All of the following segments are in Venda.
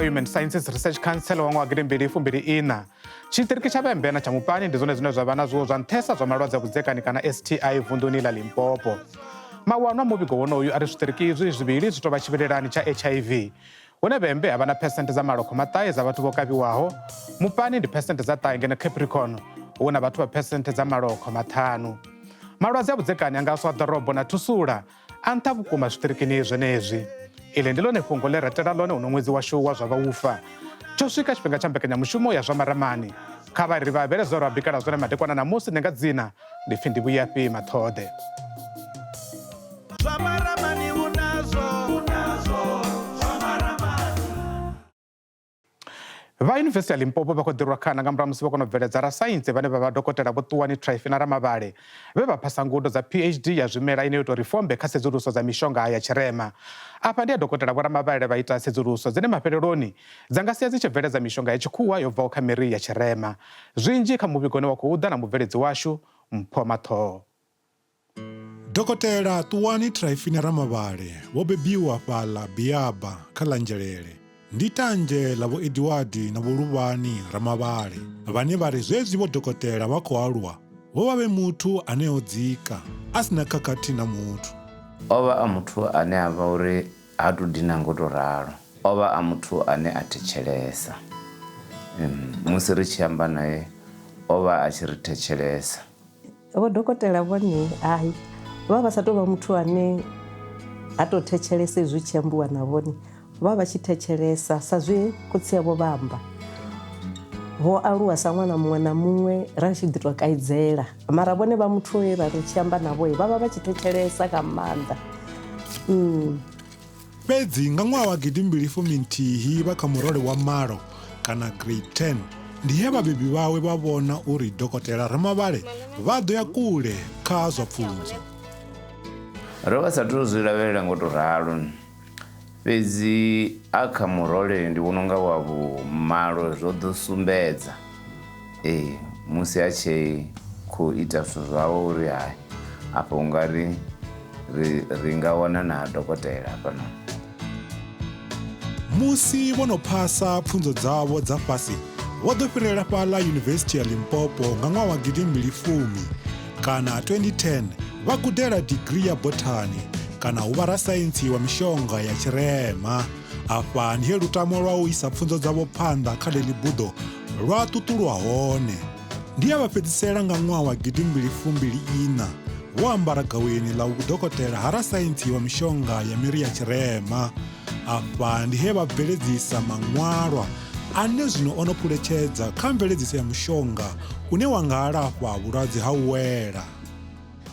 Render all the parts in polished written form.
Human Sciences Research Council wa ṅwaha 2024, tshiṱiriki tsha Vhembe na tsha Mupani ndi zwone zwine zwa vha na zwiwo zwa nṱhesa zwa malwadze a vhudzekani kana STI vunḓuni ḽa Limpopo. Mawanwa a muvhigo wonoyu a ri zwiṱiriki izwi zwivhili zwi tou vha tshivhilelani tsha HIV, hune Vhembe ha vha na phesenthe dza 8.9 dza vhathu vho kavhiwaho, Mupani ndi phesenthe dza ṱahe ngeno Capricorn hu na vhathu vha phesenthe dza 8.5. Malwadze a vhudzekani a nga swa ḓorobo na thusula a nṱha vhukuma zwiṱirikini zwenezwi. Iḽi ndi ḽone fhungo ḽe ra tela ḽone uno ṅwedzi washu wa zwa vhaufa. Tsho swika tshifhinga tsha mbekanyamushumo ya zwa maramani. Kha vha ri vha avhele zwe ra bikela zwone madekwana ṋamusi nṋe nga dzina ndi pfi ndi Vhuyafhi Maṱhoḓe. Zwa maramani u nazwo, u nazwo, zwa maramani. Vha Yunivesithi ya Limpopo vha khou ḓirwa khana nga murahu musi vho kona u bveledza rasaintsi vhane vha vha Dokotela Vho Ṱuwani Tryphina Ramavhale vhe vha phasa ngudo dza PhD ya zwimela ine yo tou ri fombe kha tsedzuluso dza mishonga ya tshirema. Afha ndi ya Dokotela Vho Ramavhale vha ita tsedzuluso dzine mafheleloni dza nga sia dzi tshi bveledza mishonga ya tshikhuwa yo bvaho kha miri ya tshirema. Zwinzhi kha muvhigo une wa khou ḓa na mubveledzi washu Mpho Maṱhoho. Dokotela Ṱuwani Tryphina Ramavhale vho bebiwa fhaḽa Biaba kha ḽa Nzhelele. Ndi tanzhe ḽa Vho Edward na Vho Luvhani Ramavhale vhane vha ri zwezwi vho dokotela vha khou aluwa vho vha vhe muthu ane o dzika a si na khakhathi na muthu. O vha a muthu ane a vha uri ha tou dina ngo tou ralo. O vha a muthu ane a thetshelesa. Musi ri tshi amba nae o vha a tshi ri thetshelesa. Vho dokotela vhone hai vha vha sa tou vha muthu ane ha tou thetshelesa hezwi tshi ambiwa na vhone vha vha tshi thetshelesa sa zwe khotsi avho vha amba vho aluwa sa ṅwana muṅwe na muṅwe ra tshi ḓi tou kaidzela mara vhone vha muthu we ra ri tshi amba navho vha vha vha tshi thetshelesa nga maanḓa mm. Fhedzi nga ṅwaha wa gidimbili fumi-nthihi vha kha murole wa malo kana grade 10 ndi he vhabebi vhawe vha vhona uri Dokotela Ramavhale vha ḓo ya kule kha zwa pfunzo. Ro vha sa tou zwi lavhelela ngo tou ralo, fhedzi a kha murole ndi vhona unga wa vhumalo zwo ḓo sumbedza ee musi a tshi khou ita zwithu zwawe uri hai afha ungari ri, ri nga wana na dokotela hafhanoni. Musi vho no phasa pfunzo dzavho dza fhasi, vho ḓo fhirela fhaḽa Yunivesithi ya Limpopo nga ṅwaha wa 2010 kana 2010 vha gudela digirii ya Botany kana u vha rasaintsi wa mishonga ya tshirema. Afha ndi he lutamo lwa u isa pfunzo dzavho phanḓa kha ḽeḽi buḓo lwa ṱuṱulwa hone. Ndi ya vha fhedzisela nga ṅwaha wa 2024 vho ambara gaweni ḽa vhudokotela ha rasaintsi wa mishonga ya miri ya tshirema. Afha ndi he vha bveledzisa maṅwalwa ane zwino o no phuletshedza kha mveledziso ya mushonga une wa nga alafha vhulwadze ha u wela.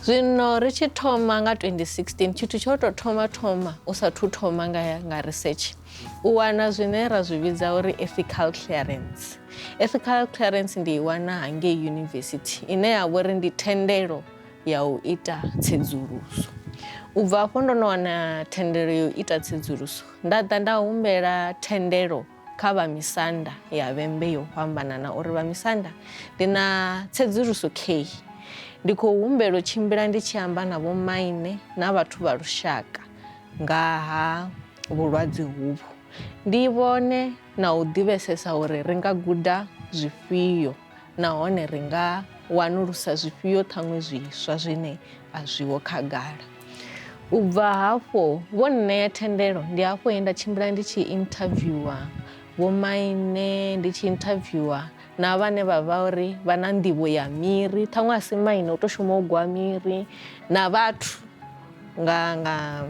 Zwino ri tshi thoma nga 2016 tshithu tsho tou thoma thoma u sa thu thoma nga, nga research u wana zwine ra zwi vhidza uri ethical clearance. Ethical clearance ndi i wana hangei yunivesithi ine ya vha uri ndi thendelo ya u ita tsedzuluso. U bva afho ndo no wana thendelo ya u ita tsedzuluso nda ḓa nda humbela thendelo kha vha misanda ya Vhembe yo fhambanana uri vha misanda ndi na tsedzuluso kheyi ndi khou humbela u tshimbila ndi tshi amba na vhomaine na vhathu vha lushaka nga ha vhulwadze huvhu ndi vhone na u ḓivhesesa uri ri nga guda zwifhio nahone ri nga wanulusa zwifhio ṱhaṅwe zwiswa zwine a zwiho khagala. U bva hafho vho nṋea thendelo ndi hafho he nda tshimbila ndi tshi interviewer vhomaine ndi tshi interviewer na vhane vha vha uri vha na nḓivho ya miri ṱhaṅwe a si maine u to shuma u gwa miri na vhathu nga nga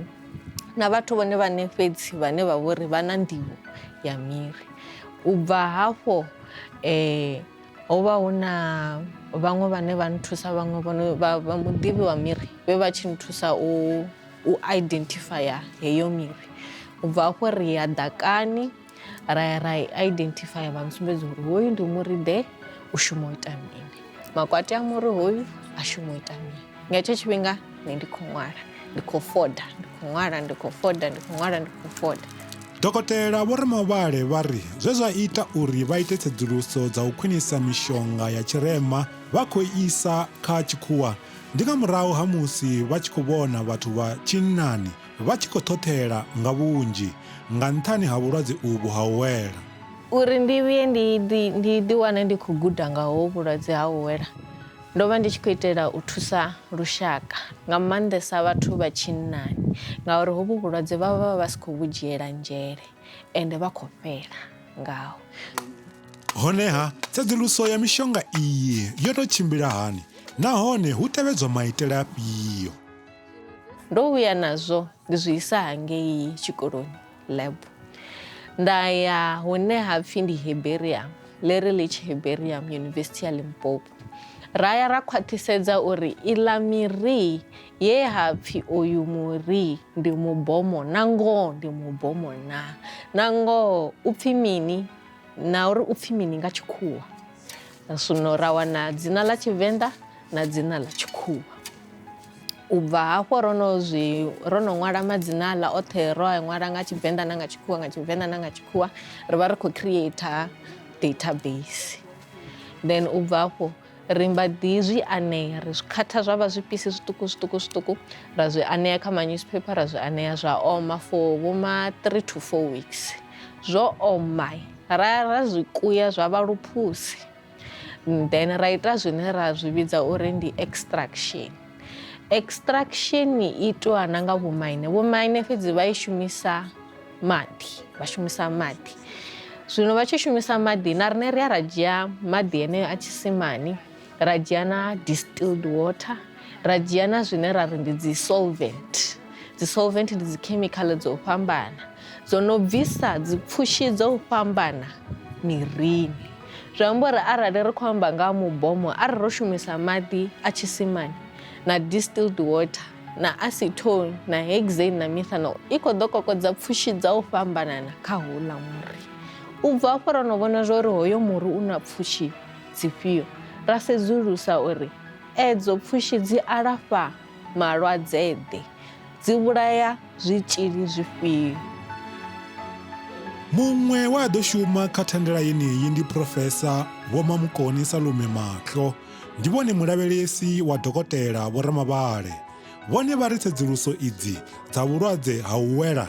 na vhathu vhone vhane fhedzi vhane vha vhori vha na nḓivho ya miri. U bva hafho ho vha hu na vhaṅwe vhane vha nthusa vhaṅwe vhono vha muḓivhi wa miri vhe vha tshi nthusa u u identifya heyo miri. U bva hafho ri ya ḓakani ra ya ra i identifya vha ntsumbedza uri hoyu ndi muri ḓe u shuma u ita mini, makwati a muri hoyu a shuma u ita mini. Nga hetsho tshifhinga nṋe ndi khou ṅwala ndi khou foda ndi khou ṅwala ndi khou foda ndi khou ṅwala ndi khou foda. Dokotela Vho Ramavhale vha ri zwe zwa ita uri vha ite tsedzuluso dza u khwinisa mishonga ya tshirema vha khou i isa kha tshikhuwa ndi nga murahu ha musi vha tshi khou vhona vhathu vha tshinnani vha tshi khou ṱhoṱhela nga vhunzhi. nga nṱhani ha vhulwadze uvhu ha u wela. Uri ndi vhuye ndi ndi ḓiwane ndi khou guda nga ho vhulwadze ha u wela, ndo vha ndi tshi khou itela u thusa lushaka nga maanḓesa vhathu vha tshinnani, ngauri hovhu vhulwadze vha vha vha si khou vhu dzhiela nzhele ende vha khou fhela ngaho. Honeha, tsedzuluso ya mishonga iyi yo tou tshimbila hani nahone hu tevhedzwa maitele afhio? Ndo vhuya nazwo ndi zwi isa hangei tshikoloni lab, nda ya hune ha pfhi ndi Herbarium, ḽi ri ḽi Herbarium University ya Limpopo. Ra ya ra khwaṱhisedza uri iḽa miri ye ha pfhi oyu muri ndi mubomo na ngoho ndi mubomo na, na ngoho u pfhi mini na uri u pfhi mini nga tshikhuwa. Zwino ra wana dzina ḽa Tshivenḓa na dzina ḽa tshikhuwa. U bva hafho ro no zwi ro no ṅwala madzina aḽa oṱhe ro a ṅwala nga Tshivenḓa na nga tshikhuwa nga Tshivenḓa na nga tshikhuwa, ri vha ri khou creator database. Then u bva hafho ri mba ḓi zwi anea, ri zwi khatha zwa vha zwipisi zwiṱuku zwiṱuku zwiṱuku, ra zwi anea kha ma newspaper, ra zwi anea zwa oma for vho ma 3 to 4 weeks. Zwo oma ra zwi kuya zwa vha luphusi. Then ra ita zwine ra zwi vhidza uri ndi extraction. Extraction i itiwa na nga vhomaine, vhomaine fhedzi vha i shumisa maḓi, vha shumisa maḓi. Zwino vha tshi shumisa maḓi na riṋe ri ya ra dzhia maḓi heneyo a tshisimani, ra dzhia na distilled water, ra dzhia na zwine ra ri ndi dzi solvent. Dzi solvent ndi dzi chemical dzo fhambana dzo no bvisa dzi pfushi dzo fhambana mirini. Zwi amba uri arali ri khou amba nga ha mubomo, arali ro shumisa maḓi a tshisimani na distilled water na acetone na hexane na methanol, i khou ḓo kokodza pfushi dza u fhambanana kha houḽa muri. U bva hafho ro no vhona zwa uri hoyo muri u na pfushi dzifhio, ra sedzulusa uri edzo pfushi dzi alafha malwadze ḓe, dzi vhulaya zwitzhili zwifhio. Muṅwe we a ḓo shuma kha thandela yeneyi ndi Phrofesa Vho Mamukoni Salome Mahlo. Ndi vhone mulavhelesi wa Dokotela Vho Ramavhale. Vhone vha ri tsedzuluso idzi dza vhulwadze ha u wela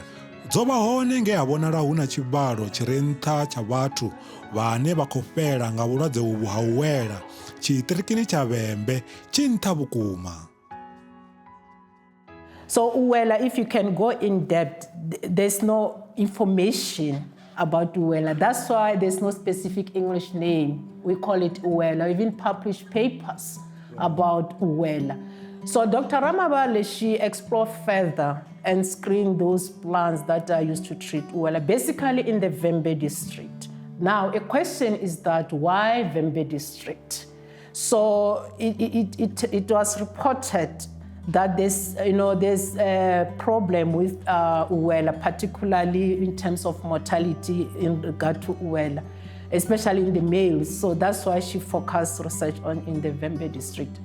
dzo vha hone nge ha vhonala hu na tshivhalo tshi re nṱha tsha vhathu vhane vha khou fhela nga vhulwadze uvhu ha u wela tshiṱirikini tsha Vhembe tshi nṱha vhukuma. So Uwela, if you can go in depth, there's no information about Uwela. That's why there's no specific English name. We call it Uwela. We even publish papers about Uwela. So Dr. Ramabale, she explored further and screened those plants that are used to treat Uwela, basically in the Vhembe district. Now, a question is that why Vhembe district? So it was reported that there's, you know, there's a problem with Uwela, particularly in terms of mortality in regard to Uwela, especially in the males. So that's why she focused research on in the Vhembe district.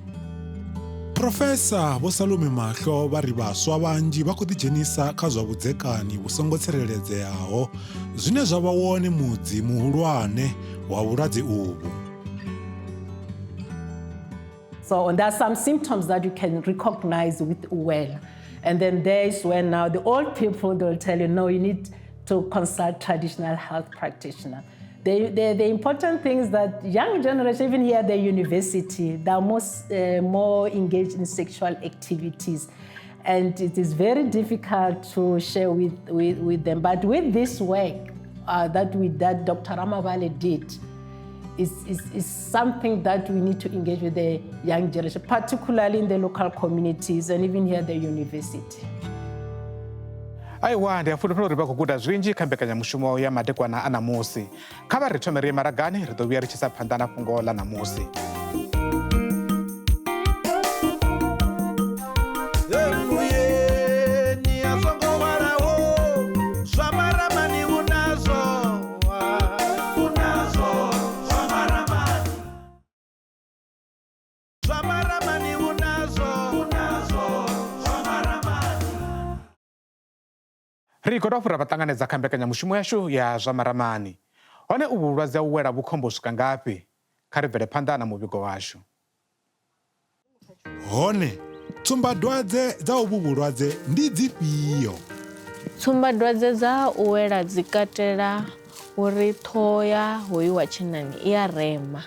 Professor Vho Salome Mahlo vha ri vhaswa vhanzhi vha khou ḓidzhenisa kha zwa vhudzekani vhu songo tsireledzeaho zwine zwa vha wone mudzi muhulwane wa vhulwadze uvhu. So and there are some symptoms that you can recognize with Uwela. And then there is when now the old people, they'll tell you, no, you need to consult traditional health practitioner. The important thing is that young generation, even here at the university, they are more engaged in sexual activities. And it is very difficult to share with them. But with this work that Dr. Ramabale did, is something that we need to engage with the young generation, particularly in the local communities and even here at the university. Aiwa, ndi a fulufhela uri vha khou guda zwinzhi kha mbekanyamushumo ya madekwana a ṋamusi. Kha vha ri thome ri ye maragani, ri ḓo vhuya ri tshi isa phanḓa na fhungo ḽa ṋamusi. Ri khou dovha ra vha ṱanganedza kha mbekanyamushumo yashu ya zwa maramani. Hone uvhu vhulwadze ha u wela vhukhombo u swika ngafhi? Kha ri bvele phanḓa na muvhigo washu. Hone tsumbadwadze dza uvhu vhulwadze ndi dzifhio? Tsumbadwadze dza u wela dzi katela uri ṱhoho ya hoyu wa tshinnani i a rema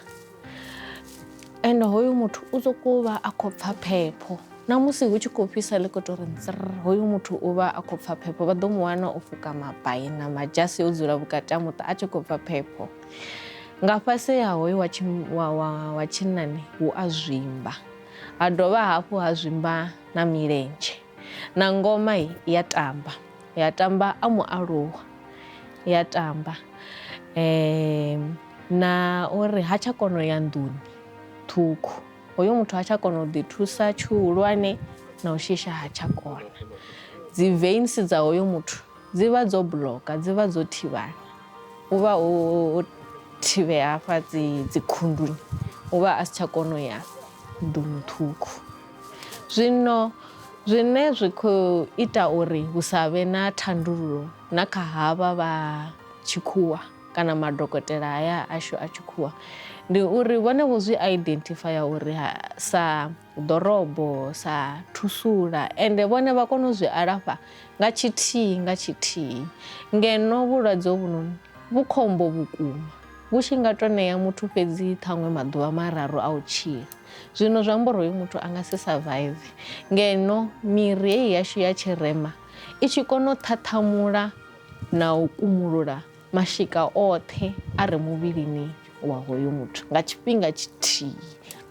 ende hoyu muthu u sokou vha a khou pfha phepho na musi hu tshi khou fhisa ḽi khou tou ri ntsrr hoyu muthu u vha a khou pfha phepho vha ḓo mu wana o fuka mabai na madzhasi o dzula vhukati ha muṱa a tshi khou pfha phepho nga fhasi ha hoyu wa, wa, wa, wa tshinnani hu a zwimba ha dovha hafhu ha zwimba na milenzhe na ngoma ya tamba ya tamba a mualuwa ya tamba um na uri ha tsha kona u ya nḓuni ṱhukhu hoyo muthu ha tsha kona u ḓi thusa tshihulwane na u shisha ha tsha kona dzi veins dza hoyo muthu dzi vha dzo bloka dzi vha dzo thivhana u vha o thivhea hafha dzi dzi khunduni u vha a si tsha kona u ya nḓuni ṱhukhu zwino zwine zwi khou ita uri hu sa vhe na thandululo na kha havha vha tshikhuwa kana madokotela haya ashu a tshikhuwa ndi uri vhone vho zwi identifya uri sa ḓorobo sa thusula ende vhone vha kona u zwi alafha nga tshithihi nga tshithihi ngeno vhulwadze hovhunoni vhu khombo vhukuma vhu tshi nga to ṋea muthu fhedzi ṱhaṅwe maḓuvha mararu a u tshila zwino zwi amba uri hoyu muthu a nga si survive ngeno miri heyi yashu ya tshirema i tshi kona u ṱhaṱhamula na u kumulula mashika oṱhe a re muvhilini wa hoyo muthu nga tshifhinga tshithihi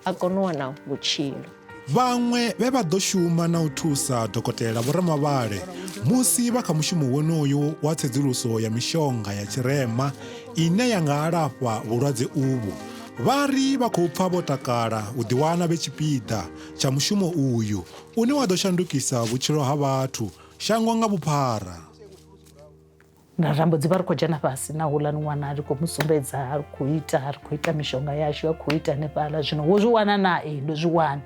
a kone u wana vhutshilo. Vhaṅwe vhe vha ḓo shuma na u thusa Dokotela Vho Ramavhale musi vha kha mushumo wonoyu wa tsedzuluso ya mishonga ya tshirema ine ya nga alafha vhulwadze uvhu, vha ri vha khou pfa vho takala u ḓiwana vhe tshipiḓa tsha mushumo uyu une wa ḓo shandukisa vhutshilo ha vhathu shango nga vhuphara. Nda ra mbo dzi vha ri khou dzhena fhasi na houḽani ṅwana ri khou mu sumbedza ri khou ita ri khou ita mishonga yashu a khou ita hanefhaḽa zwino wo zwi wana na ee ndo zwi wana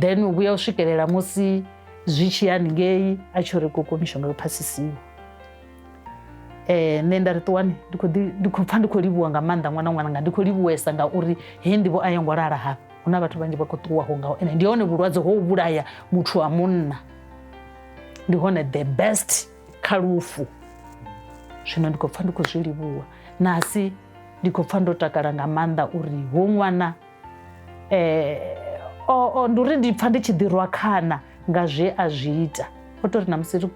then u vhuya u swikelela musi zwi tshi ya haningei a tshi ri koko mishonga yo phasisiwa eh nṋe nda ri ṱuwani ndi khou ḓi ndi khou pfa ndi khou livhuwa nga maanḓa ṅwana ṅwananga ndi khou livhuwesa ngauri heyi nḓivho a yo ngo lala hafha hu na vhathu vhanzhi vha khou ṱuwaho ngaho ende ndi hone vhulwadze ho vhulaya muthu wa munna ndi hone the best kha lufu zwino ndi khou pfa ndi khou zwi livhuwa nasi ndi khou pfa ndo takala nga maanḓa uri ho ṅwana um ndi uri ndi pfa ndi tshi ḓirwa khana nga zwe a zwi ita o tori na musi hu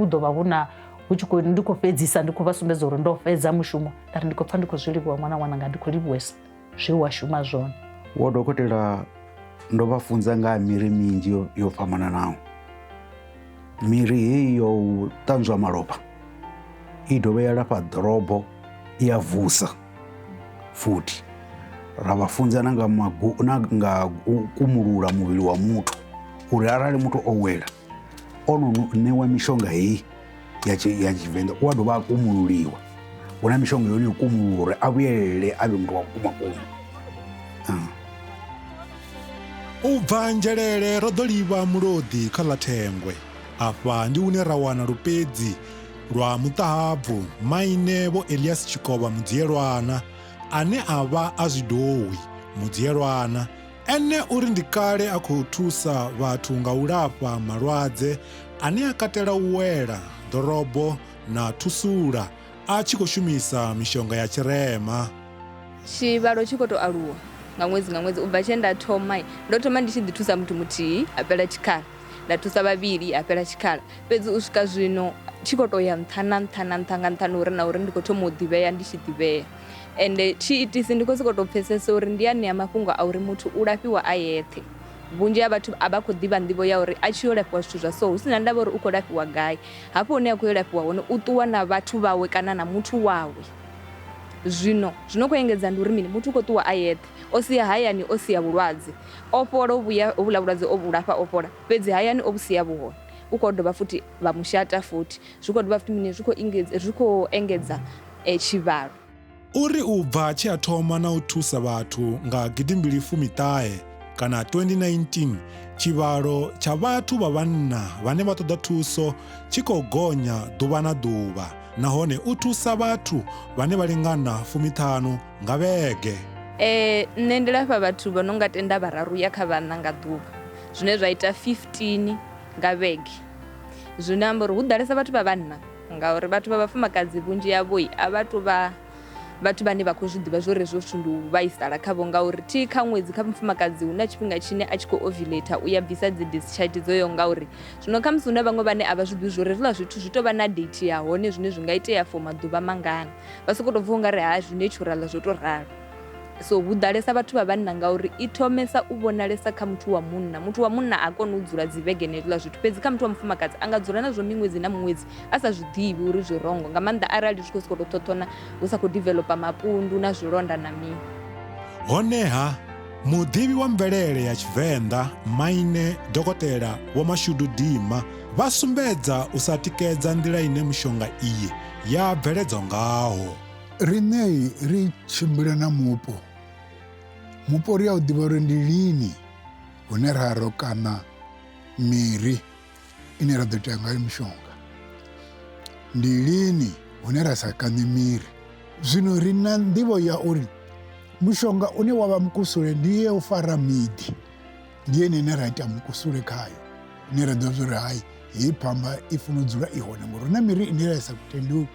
ḓo vha hu na hu tshi khou ndi khou fhedzisa ndi khou vha sumbedza uri ndo fhedza mushumo nda ri ndi khou pfa ndi khou zwi livhuwa ṅwana ṅwananga ndi khou livhuwesa zwe wa shuma zwone. Vho dokotela ndo vha funza nga ha miri minzhi yo fhambananaho. Miri heyi yo u ṱanzwa malofha i dovha ya lafha ḓorobo i ya vusa futhi ra vha funza na nga magu na nga u kumulula muvhili wa muthu uri arali muthu o wela o no ṋewa mishonga heyi ya Tshivenḓa u a dovha a kumululiwa hu na mishonga yone yo kumulula uri a vhuyelele a vhe muthu wa vhukuma kuma. U bva Nzhelele ro ḓo livha Mulodi kha ḽa Thengwe. Afha ndi hune ra wana lupedzi lwa muṱahabvu maine Vho Elias Tshikovha Mudzielwana ane a vha a Zwidowi Mudzielwana. Ene uri ndi kale a khou thusa vhathu nga u lafha malwadze ane a katela u wela, ḓorobo na thusula a tshi khou shumisa mishonga ya tshirema. Tshivhalo tshi khou tou aluwa nga ṅwedzi nga ṅwedzi u bva tshe nda thoma ndo thoma ndi tshi ḓi thusa muthu muthihi ha fhela tshikhala nda thusa vhavhili ha fhela tshikhala fhedzi u swika zwino tshi khou tou ya nṱha na nṱha na nṱha nga nṱhani uri na uri ndi khou thoma u ḓivhea ndi tshi ḓivhea ende tshiitisi ndi khou sokou tou pfesesa uri ndi anea mafhungo a uri muthu u lafhiwa a yeṱhe vhunzhi ha vhathu a vha khou ḓivha nḓivho ya uri a tshi yo lafhiwa zwithu zwa so hu si na ndavha uri u khou lafhiwa gai hafho hune a khou yo lafhiwa hone u ṱuwa na vhathu vhawe kana na muthu wawe zwino zwino khou engedza ndi uri mini muthu u khou ṱuwa a yeṱhe o sia hayani o sia vhulwadze o fhola u vhuya hovhuḽa vhulwadze o vhulafha o fhola fhedzi hayani o vhu sia vhu hone u khou dovha futhi vha mushata futhi zwi khou dovha futhi mini zwi khou engedza zwi khou engedza tshivhalo. U ri u bva tshe a thoma na u thusa vhathu nga gidimbili fumi-ṱahe kana 2019, tshivhalo tsha vhathu vha vhanna vhane vha ṱoḓa thuso tshi khou gonya ḓuvha na ḓuvha nahone u thusa vhathu vhane vha lingana fumiṱhanu nga vhege. Nṋe ndi lafha vhathu vha no nga tenda vhararu ya kha vhaṋa nga ḓuvha, zwine zwa ita 15 nga vhege. Zwine amba uri hu ḓalesa vhathu vha vhanna ngauri vhathu vha vhafumakadzi vhunzhi havho a vha tu vha vhathu vhane vha khou zwi ḓivha zwo ri hezwo zwithu ndi u vhaisala khavho ngauri thi kha ṅwedzi kha mufumakadzi hu na tshifhinga tshine a tshi khou ovulate u ya bvisa dzi discharge dzo yaho ngauri. Zwino khamusi hu na vhaṅwe vhane a vha zwi ḓivhi zwo ri hezwiḽa zwithu zwi tou vha na date ya hone zwine zwi nga itea for maḓuvha mangana, vha sokou tou pfha u nga ri ha zwi natural zwo tou ralo. So hu ḓalesa vhathu vha vhanna ngauri i thomesa u vhonalesa kha muthu wa munna. Muthu wa munna a koni u dzula dzi vhege na hezwiḽa zwithu fhedzi kha muthu wa mufumakadzi a nga dzula nazwo miṅwedzi na miṅwedzi a sa zwi ḓivhi uri zwi wrong nga maanḓa arali zwi khou sokou tou ṱhoṱhona hu sa khou developa mapundu na zwilonda na mini. Honeha, muḓivhi wa mvelele ya Tshivenḓa, Maine Dokotela Vho Mashudu Dima vha sumbedza u sa tikedza nḓila ine mishonga iyi ya bveledzwa ngaho. Riṋe ri tshimbila na mupo, mupo ri a u ḓivha uri ndi lini hune ra ro kaṋa miri ine ra ḓo ita ngayo mishonga, ndi lini hune ra sa kaṋe miri. Zwino ri na nḓivho ya uri mushonga une wa vha mukusule ndi ye u fara miḓi, ndi yene ine ra ita mukusule khayo, ine ra ḓivha uri hai heyi phamba i funa u dzula i hone ngori hu na miri ine ya sa tendi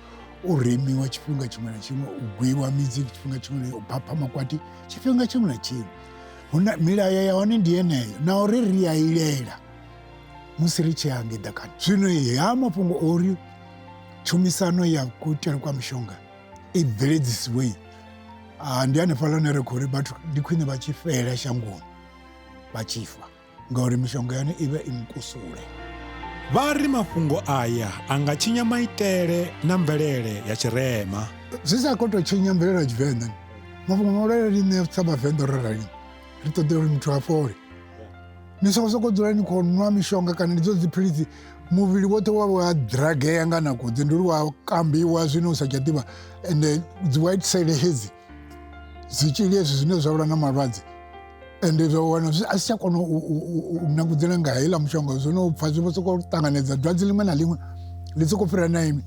u remiwa tshifhinga tshiṅwe na tshiṅwe, u gwiwa midzi tshifhinga tshiṅwe na u phapha makwati tshifhinga tshiṅwe na tshiṅwe. Huna milayo ya hone ndi yeneyo na uri ri a ilela musi ri tshi ya ngei ḓakani. Zwino ha mafhungo o uri tshumisano ya kuitele kwa mishonga i bveledzisiwe ndi hanefhaḽa hune ri khou ri vhathu ndi khwine vha tshi fhela shangoni vha tshi fa ngauri mishonga yone i vha i mukusule. Vha ri mafhungo aya a nga tshinya maitele na mvelele ya tshirema. Zwi sa khou tou tshinya mvelele ya Tshivenḓa, mafhungo mahulwane riṋe sa Vhavenḓa ro rali ri ṱoḓa uri muthu a fhole. Ni songo sokou dzula ni khou nwa mishonga kana ndi dzo dziphilisi muvhili woṱhe wa wa dragea nga nako dzi ndi uri wa kambiwa zwino u sa tsha ḓivha ende dzi white cell hedzi zwitzhili hezwi zwine zwa lwa na malwadze ende zwa wana zwi a si tsha kona u nakudzela nga heiḽa mushonga zwo no pfha zwi vho sokou ṱanganedza dwadze ḽiṅwe na ḽiṅwe ḽi sokou fhira na inwi.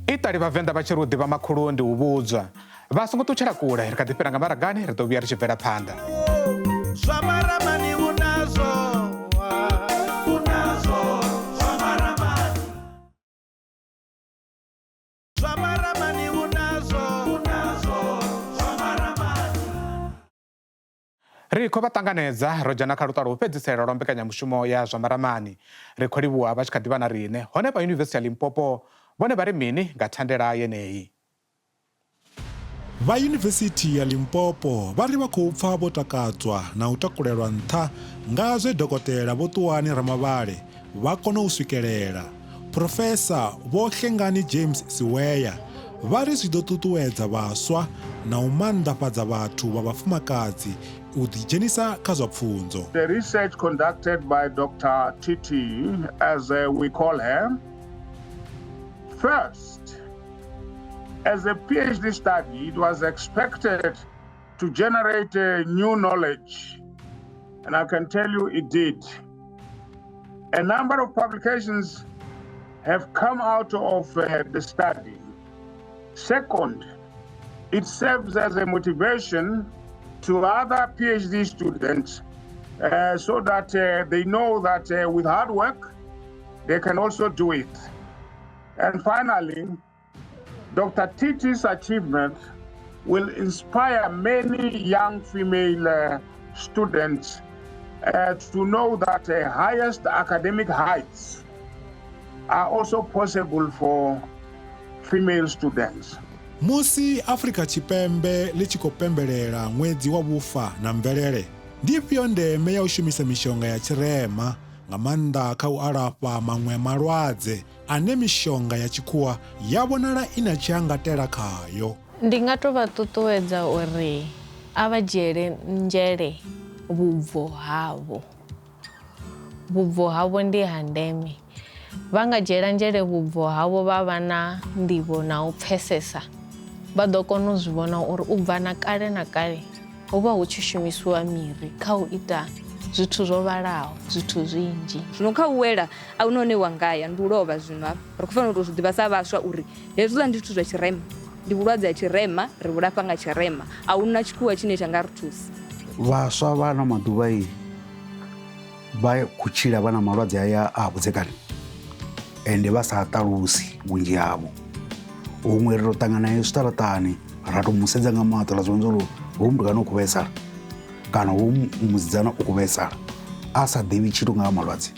Iṱali Vhavenḓa vha tshi ri u ḓivha makhulu ndi u vhudzwa. Vha songo ṱutshela kule, ri kha ḓi fhira nga maragani, ri ḓo vhuya ri tshi bvela phanḓa. Zwa maramani u nazwo, u nazwo zwa maramani. Zwa maramani u nazwo, u nazwo zwa maramani. Ri khou vha ṱanganedza ro dzhena kha luṱa lwa u fhedzisela lwa mbekanyamushumo ya zwa maramani. Ri khou livhuwa vha tshi kha ḓi vha na riṋe. Hone vha Yunivesithi ya Limpopo vhone vha ri mini nga thandela yeneyi? Vha Yunivesithi ya Limpopo vha ri vha khou pfa vho takadzwa na u takulelwa nṱha nga zwe Dokotela Vho Ṱuwani Ramavhale vha kona u swikelela. Phrofesa Vho Hlengani James Siweya vha ri zwi ḓo ṱuṱuwedza vhaswa na u maanḓafhadza vhathu vha vhafumakadzi u ḓidzhenisa kha zwa pfunzo. The research conducted by Doctor Titi, as we call her, first, as a PhD study, it was expected to generate new knowledge, and I can tell you it did. A number of publications have come out of the study. Second, it serves as a motivation to other PhD students so that they know that with hard work, they can also do it. And finally, Dr. Titi's achievement will inspire many young female students to know that highest academic heights are also possible for female students. Musi Afrika Tshipembe ḽi tshi khou pembelela ṅwedzi wa vhufa na mvelele, ndi ifhio ndeme ya u shumisa mishonga ya tshirema nga maanḓa kha u alafha maṅwe malwadze ane mishonga ya tshikhuwa ya vhonala i na tshiangatela khayo? Ndi nga tou vha ṱuṱuwedza uri a vha dzhiele nzhele vhubvo havho. Vhubvo havho ndi ha ndeme. Vha nga dzhiela nzhele vhubvo havho vha vha na nḓivho na u pfesesa, vha ḓo kona u zwi vhona uri u bva na kale na kale hu vha hu tshi shumisiwa miri kha u ita zwithu zwo vhalaho, zwithu zwinzhi. Zwino kha u wela a huna hune wa nga ya, ndi u lovha zwino hafha. Ri khou fanela u tou zwi ḓivha sa vhaswa uri hezwiḽa ndi zwithu zwa tshirema, ndi vhulwadze ha tshirema, ri vhu lafha nga tshirema, a huna tshikhuwa tshine tsha nga ri thusa. Vhaswa vha ano maḓuvha i Vha khou tshila vha na malwadze aya a vhudzekani ende vha sa ṱalusi vhunzhi havho. Huṅwe ri tou ṱangana nae zwiṱaraṱani ra tou mu sedza nga maṱo ra zwi vhona uri hoyu mutukana u khou vhaisala kana hoyu musidzana u khou vhaisala a sa ḓivhi tshithu nga ha malwadze.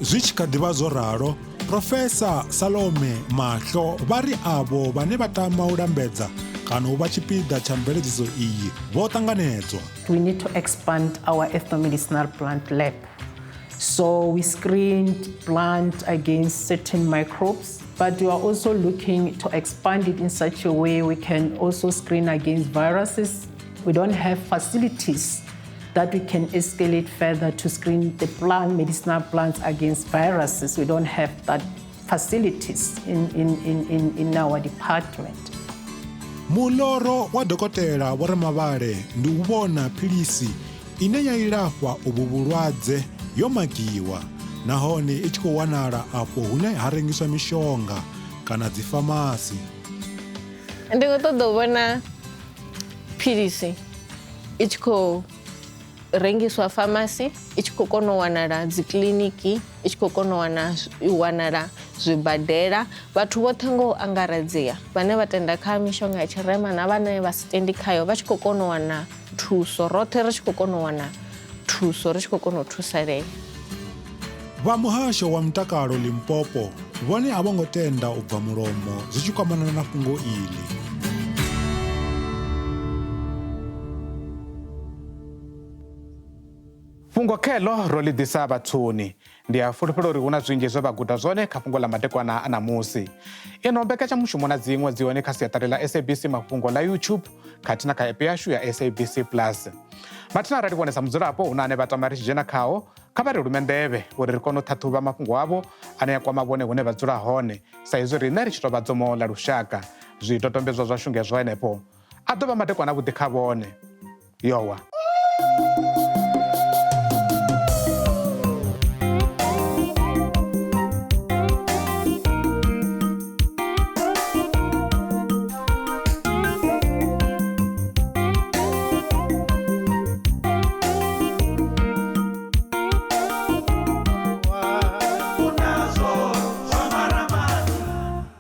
Zwi tshi kha ḓi vha zwo ralo, Profesa Salome Mahlo vha ri avho vhane vha tama u lambedza kana u vha tshipiḓa tsha mveledziso iyi vho ṱanganedzwa. We need to expand our ethnomedicinal plant lab. So we screened plant against certain microbes, but we are also looking to expand it in such a way we can also screen against viruses. We don't have facilities that we can escalate further to screen the plant, medicinal plants against viruses. We don't have that facilities in, in, in, in, in our department. Muloro wa dokotela Vho Ramavhale ndi u vhona philisi ine ya ilafha uvhu vhulwadze yo magiwa nahone i tshi khou wanala afho hune ha rengiswa mishonga kana dzifamasi. Ndi khou ṱoḓa u vhona philisi i tshi khou rengiswa famasi i tshi khou kona u wanala dzi kiḽiniki i tshi khou kona u wana u wanala zwibadela vhathu vhoṱhe ngo angaredzea vhane vha tenda kha mishonga ya tshirema na vhane vha si tendi khayo vha tshi khou kona u wana thuso roṱhe ri tshi khou kona u wana thuso ri tshi khou kona u thusalea. Vha muhasho wa mutakalo Limpopo vhone a vho ngo tenda u bva mulomo zwi tshi kwamana na fhungo iḽi. Fhungo kheḽo ro ḽi ḓisa vhathuni. Ndi a fulufhela uri hu na zwinzhi zwe vha guda zwone kha fhungo ḽa madekwana a ṋamusi. Ino mbekanyamushumo na dziṅwe dzi hone kha siaṱari ḽa SABC Mafhungo ḽa YouTube khathihi na kha app yashu ya SABC Plus. Mathina arali vhone sa mudzulapo hu na ane vha tama ri tshi dzhena khao, kha vha ri lume nḓevhe uri ri kone u ṱhaṱhuvha mafhungo avho ane a kwama vhone hune vha dzula hone, sa izwi riṋe ri tshi tou vha dzomo ḽa lushaka. Zwidodombedzwa zwashu ngezwo henefho. A ḓo vha madekwana avhuḓi kha vhone. Yowa.